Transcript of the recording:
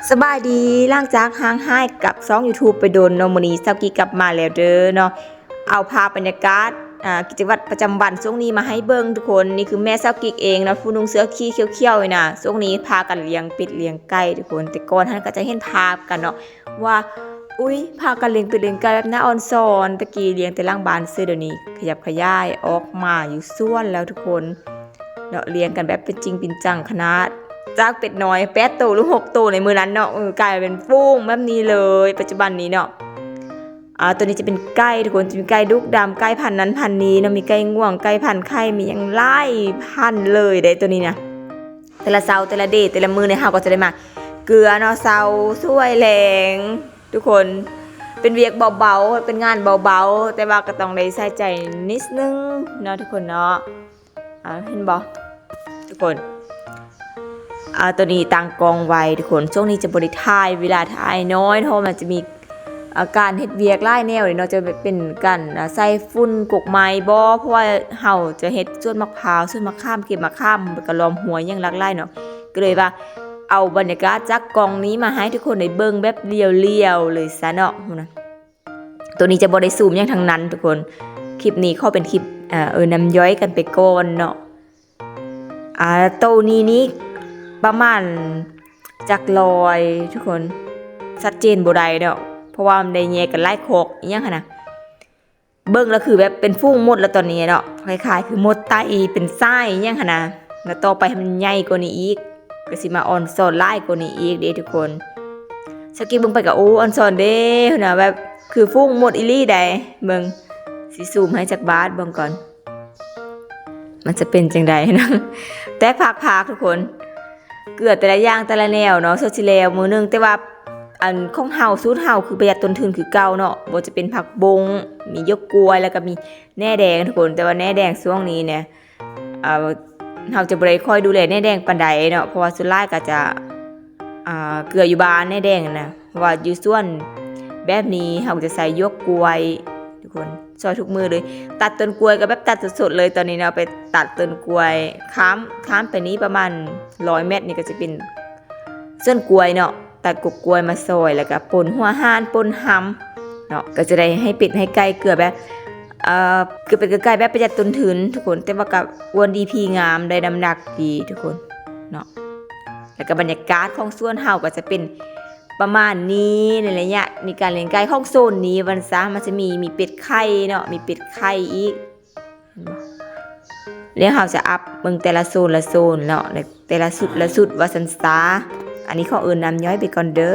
ສະບາຍດີ ຫຼັງຈາກຫ່າງຫາຍກັບຊ່ອງ YouTube ໄປດົນເນາະ, ມື້ນີ້ສາວກິກກັບມາແລ້ວເດີເນາະ. ເອົາພາບບັນຍາກາດ ອ່າ ກິດຈະວັດປະຈຳວັນຊ່ວງນີ້ມາໃຫ້ເບິ່ງທຸກຄົນ. ນີ້ຄືແມ່ສາວກິກເອງເນາະ, ຜູ້ນຸ່ງເສື້ອຂີຂຽວໆນີ້ນະ. ຊ່ວງນີ້ພາກັນລ້ຽງເປັດລ້ຽງໄກ່ທຸກຄົນ. ແຕ່ກ່ອນຫັ້ນກໍຈະເຫັນພາບກັນເນາະ ວ່າ ອຸ້ຍ ພາກັນລ້ຽງເປັດລ້ຽງໄກ່ແບບໜ້າອ່ອນຊອນ, ແຕ່ກີ້ລ້ຽງແຕ່ຫຼັງບ້ານຊື່, ດຽວນີ້ຂະຫຍັບຂະຫຍາຍອອກມາຢູ່ສວນແລ້ວທຸກຄົນເນາະ. ລ້ຽງກັນແບບເປັນຈິງເປັນຈັງຂະໜາດ, ຈາກເປັດນ້ອຍແປດໂຕ ຫຼື ຫົກໂຕໃນມື້ນັ້ນເນາະ, ເອີ ກາຍເປັນຝູງແບບນີ້ເລີຍປັດຈຸບັນນີ້ເນາະ. ອ່າ ໂຕນີ້ຈະເປັນໄກ່ທຸກຄົນ, ຈະມີໄກ່ດຸກດຳ, ໄກ່ພັນນັ້ນພັນນີ້ເນາະ, ມີໄກ່ງວງ, ໄກ່ພັນໄຂ່, ມີຫຍັງຫຼາຍພັນເລີຍເດ້ໂຕນີ້ນະ. ແຕ່ລະເຊົ້າ ແຕ່ລະເດ ແຕ່ລະມື້ນີ້ເຮົາກໍຈະໄດ້ມາເກືອເນາະ, ເຊົ້າສວຍແລງ ທຸກຄົນ. ເປັນວຽກເບົາໆ ເປັນງານເບົາໆ ແຕ່ວ່າກໍຕ້ອງໄດ້ໃສ່ໃຈນິດໜຶ່ງເນາະທຸກຄົນເນາະ. ອ່າ ເຫັນບໍ່ທຸກຄົນ? ອ່າ ໂຕນີ້ຕັ້ງກ້ອງໄວ້ທຸກຄົນ. ຊ່ວງນີ້ຈະບໍ່ໄດ້ຖ່າຍ, ເວລາຖ່າຍນ້ອຍ ເພາະວ່າມັນຈະມີ ອ່າ ການເຮັດວຽກຫຼາຍແນວເດເນາະ, ຈະເປັນການ ອ່າ ໃສ່ຝຸ່ນກົກໄມ້ບໍ ເພາະວ່າເຮົາຈະເຮັດສວນໝາກພ້າວ ສວນໝາກຂາມ ເກັບໝາກຂາມ ແລ້ວກໍລ້ອມຫ້ວຍຫຍັງຫຼາກຫຼາຍເນາະ. ກໍເລີຍວ່າເອົາບັນຍາກາດຈາກກ້ອງນີ້ມາໃຫ້ທຸກຄົນໄດ້ເບິ່ງແບບລຽວໆເລີຍຊະເນາະ. ໂຕນີ້ຈະບໍ່ໄດ້ຊູມຫຍັງທັງນັ້ນທຸກຄົນ. ຄລິບນີ້ຂໍເປັນຄລິບ ເອີ ນຳຍ່ອຍກັນໄປກ່ອນເນາະ. ອ່າ ໂຕນີ້ນີ້ປະມານຈັກຮ້ອຍທຸກຄົນ, ຊັດເຈນບໍ່ໄດ້ເນາະ ເພາະວ່າມັນໄດ້ແຍກກັນຫຼາຍຄອກອີ່ຫຍັງຫັ້ນນະ. ເບິ່ງແລ້ວຄືແບບເປັນຝູງມົດແລ້ວຕອນນີ້ເນາະ, ຄ້າຍໆຄືມົດໄຕ່ເປັນສາຍອີ່ຫຍັງຫັ້ນນະ. ແລ້ວຕໍ່ໄປໃຫ້ມັນໃຫຍ່ກວ່ານີ້ອີກ ກໍຊິມາອ່ອນຊອນຫຼາຍກວ່ານີ້ອີກເດ້ທຸກຄົນ. ສາວກິກເບິ່ງໄປກໍ ໂອ້ ອ່ອນຊອນເດ້ຫັ້ນນະ, ແບບຄືຝູງມົດອີ່ຫຼີໃດ. ເບິ່ງ ຊິຊູມໃຫ້ຈັກບາດເບິ່ງກ່ອນ ມັນຈະເປັນຈັ່ງໃດນະ. ແຕກພາກໆທຸກຄົນ, ເກືອແຕ່ລະຢ່າງແຕ່ລະແນວເນາະ. ສ່ວນຊິແລ້ວມື້ໜຶ່ງ, ແຕ່ວ່າອັນຂອງເຮົາ ສູດເຮົາຄືປະຢັດຕົ້ນທຶນຄືເກົ່າເນາະ, ບໍ່ວ່າຈະເປັນຜັກບົ້ງ, ມີຢວກກ້ວຍ ແລ້ວກໍມີແໜແດງທຸກຄົນ. ແຕ່ວ່າແໜແດງຊ່ວງນີ້ນະ ເອີ ເຮົາຈະບໍ່ໄດ້ຄ່ອຍດູແລແໜແດງປານໃດເນາະ, ເພາະວ່າສ່ວນຫຼາຍກໍຈະ ອ່າ ເກືອຢູ່ບ້ານແໜແດງນະ, ເພາະວ່າຢູ່ສວນແບບນີ້ເຮົາກໍຈະໃສ່ຢວກກ້ວຍທຸກຄົນ ຊ່ອຍທຸກມື້ເລີຍ. ຕັດຕົ້ນກ້ວຍກໍແບບຕັດສົດໆເລີຍຕອນນີ້ເນາະ, ໄປຕັດຕົ້ນກ້ວຍ ຂ້າມ ຂ້າມໄປນີ້ປະມານຮ້ອຍແມັດນີ້ກໍຈະເປັນສວນກ້ວຍເນາະ. ຕັດກົກກ້ວຍມາຊ່ອຍ ແລ້ວກໍປົນຫົວຫານ ປົນຮຳເນາະ, ກໍຈະໄດ້ໃຫ້ເປັດໃຫ້ໄກ່ເກືອແບບ ເອີ ເກືອເປັດເກືອໄກ່ແບບປະຢັດຕົ້ນທຶນທຸກຄົນ, ແຕ່ວ່າກໍອ້ວນດີພີງາມ ໄດ້ນ້ຳໜັກດີທຸກຄົນເນາະ. ແລ້ວກໍບັນຍາກາດຂອງສວນເຮົາກໍຈະເປັນປະມານນີ້ ໃນໄລຍະມີການລ້ຽງໄກ່ຂອງໂຊນນີ້ວ່າຊັ້ນຊະ. ມັນຈະມີ ມີເປັດໄຂ່ເນາະ, ມີເປັດໄຂ່ອີກ ເຫັນບໍ່? ແລ້ວເຮົາຈະອັບເບິ່ງແຕ່ລະໂຊນລະໂຊນເນາະ, ແຕ່ລະຊຸດລະຊຸດວ່າຊັ້ນຊະ. ອັນນີ້ຂໍເອີ້ນນຳຍ້ອຍໄປກ່ອນເດີ.